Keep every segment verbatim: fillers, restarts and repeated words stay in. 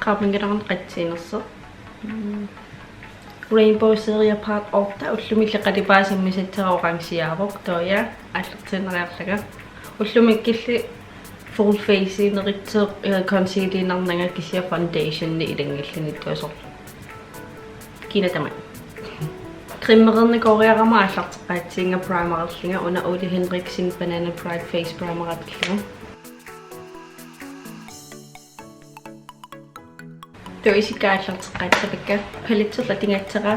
Qaamanngilarmi qatsiinersoq. Mm. Rainbow Serie Part otte, ullumi qalipaataa sammisassara orangeaavoq, taava aallartiinnariarlanga. Ullumi kisianni full face-ineritsoq, eh, concealinarnanga kisianni foundationi ilanngullugu tuasoq. Kiinaa tamanna. Trimmereernikooriarama aallarteqqaassaanga primererlunga, una Ole Henriksen Banana Bright Face Primer atorlugu. Taava isikka aallarteqqaassavakka, paletterlu atugassara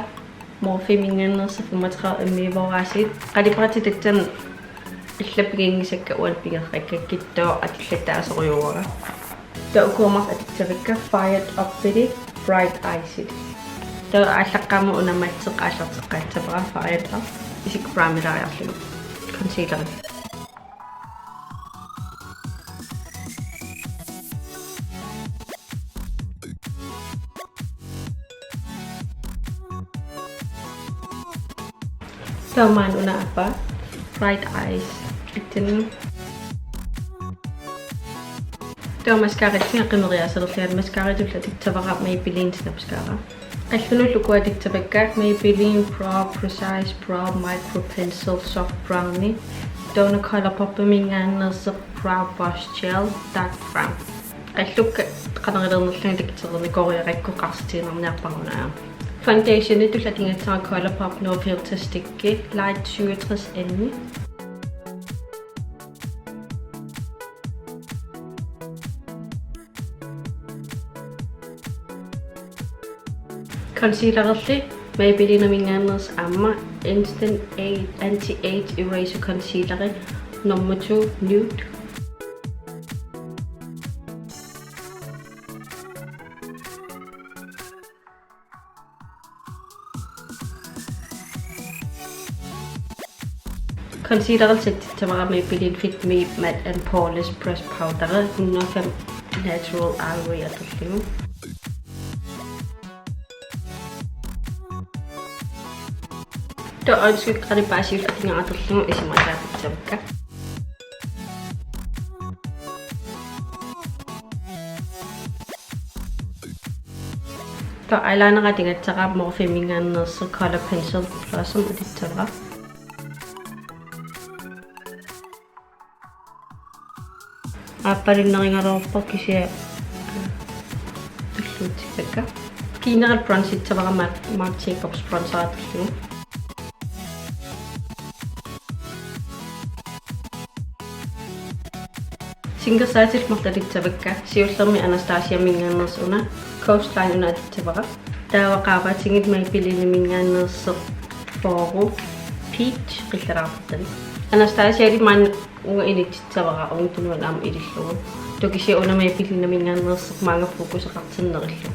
Morpheminngaanneersoq femogtredive milliliter. Qalipaatit tassani illapiginngisakka uani pigeqqakka kitto atullattaasorujuuara. Taava ukua marluk atussavakka Fired Up-iti Bright Eyes-iti. Taava aallaqqaammut una matteq aallarteqqaassavara Fired Up. Isikka primereriarlugu concealeri. Taava maanna una aappaa Bright Eyes. Itten. Taava mascaratsinga qimeriaasalerlunga, mascaratullu atussavara Maybelline Snapscara. Qallunullu ukua atussavakka Maybelline Brow Precise Brow Micro Pencil Soft Brownie. Taava una ColourPop-iminngaanneersoq Brow Boss Gel Dark Brown. Qallukka qanoq-iliornerlugit atussavara, kooriarakku qarsitiinnarniarpara una. Foundationitullu atugassara ColourPop No Filter Stick Light syvogtres M. Concealererli Maybelline-iminngaanneersoq aamma Instant Age, Anti-Age Eraser Concealer nummer to Nude. Concealererlu atussavara Maybelline Fit Me Matte and Poreless Pressed Powder hundrede og fem Natural Ivory atorlugu. Taava øjenskygge qalipaat siulleq atugassara atorlugu isima atussavakka. Taava eyelinerit atugassara Morpheminngaanneersoq Color Pencil Blossom atussavara. Aappalunnerugaluarpoq kisianni tulluutsissakka. Kiinerallu bronzissavara Marc, Marc Jacobs bronzer atorlugu. Singersaatillu marluk atussavakka, siullermik Anastasiaminngaanneersoq una, Coastline una atussavara. Taava qaavatigut Maybellineminngaanneersoq Foro Peach qillaraartani. Anastasiali maanna uunga inississavara uunga tunuani aamma ilillugu. Taava kisianni una Maybellineminngaanneersoq maanga fokuseqartinnerullugu.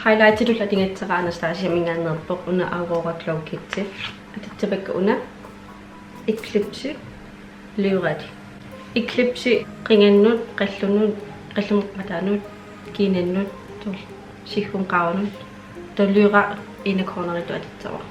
Highlighteritullu atugassara Anastasiaminngaanneerpoq una Aurora Glow Kit. Atussavakka una Eclipse Lyra. Eclipse qingannut, qallunut, qallumut qataanut, kiinannut, taava siggumut qaavanut, taava Lyra inner corneritut atussavara.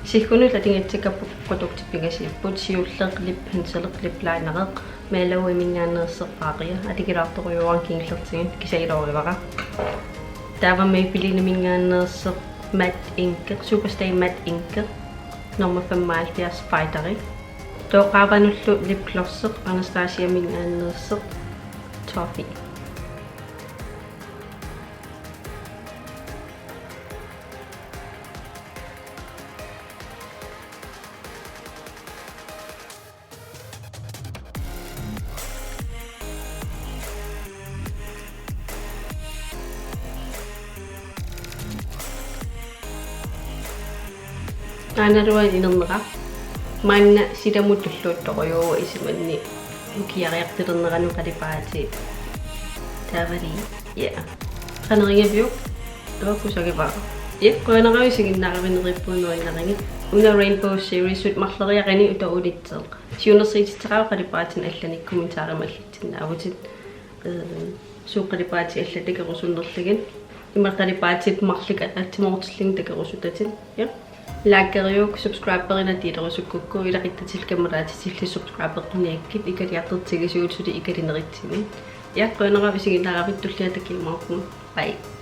Siggunullu atugassakka pu-, produktit pingasuupput, siulleq lip pencil, lip liner, Mellow-iminngaanneersoq Aria, atukulaartorujuara kingullertigut, kisianni iluarivara. Taava Maybelline-iminngaanneersoq Matte Ink, Superstay Matte Ink, nummer femoghalvfjerds Fighteri. Taava qaavanullu lip gloss, Anastasiaminngaanneersoq Toffee. Aanaluan inernera. Maanna silamut tulluuttorujuuvoq isumanni ukiariartulernerani qalipaatiit. Taavali. Ja. Qanoq ingaviuk? Taava kusagivaat. Ja, qujanaq isiginnaaravit, neriuppunga nuannarigit. Una Rainbow Series-ut marloriarani utoqqutseq. Siunnersuutissaqaaq qalipaatinik allanik kommentarimut allassinnaavutit. Eh, suut qalipaatit allat takorusunnerlugit. Ima qalipaatit marluk atsimoortillugit takorusutatit. Ja. Likeriuk, subscriberina delerusukkukku, ilaquttatit kammalaatitillu subscriberiniakkit, ikaliartortigisugut suli ikalineritsimi. Ja, qujanaq isiginnaaravit, tulliani takuumaarpugut. Bye.